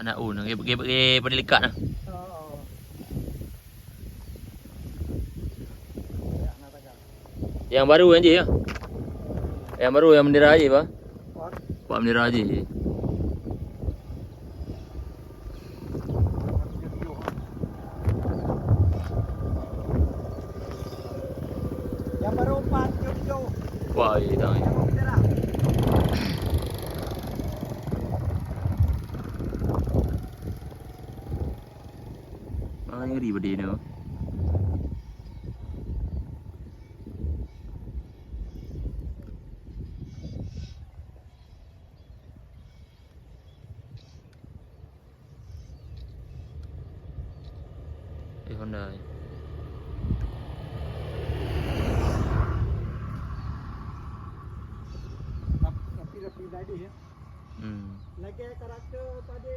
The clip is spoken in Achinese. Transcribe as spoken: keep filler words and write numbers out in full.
Anak U, nang gebek-gebek pandai likat nah. Yang baru yang jih ya. Yang baru yang bendera jih, bah. Pak bendera jih. Yang baru empat tujuh tujuh. Wah, iya dah. Yang baru bendera. Ah, ngeri berdiri tu. Eh, Honda. Tapi, tapi dah pribadi ya. Hmm. Lagi karakter tadi.